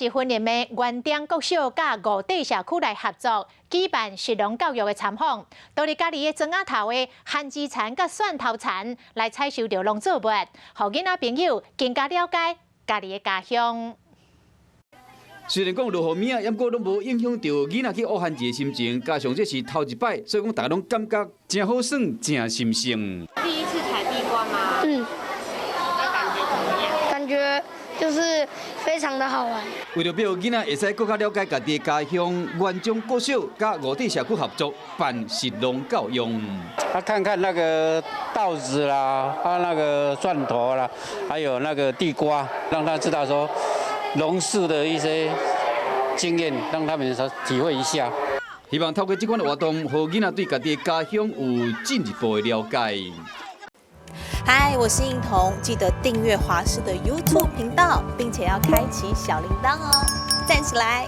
是雲林的元長國小佮五塊社區來合作舉辦食農教育的參訪，到佇家己的莊仔頭的番薯田佮蒜頭田來採收著農作物，予囡仔朋友更加了解家己的家鄉。雖然講落雨暝，毋過攏無影響著囡仔去學番薯的心情。加上這是頭一擺，所以講大家攏感覺誠好耍，誠新鮮。第一次採地瓜嗎？嗯。那感覺怎麼樣？感覺就是非常的好玩。為著予囡仔會使閣較了解家己的家鄉，元長國小佮五塊社區合作辦食農教育。他看看那個稻子啦，啊那個蒜頭啦，還有那個地瓜，讓他知道說農事的一些經驗，讓他們體會一下。希望透過這款的活動，予囡仔對家己的家鄉有進一步的了解。嗨，我是應彤，記得訂閱華視的 YouTube 頻道，並且要開啟小鈴鐺哦，讚起來！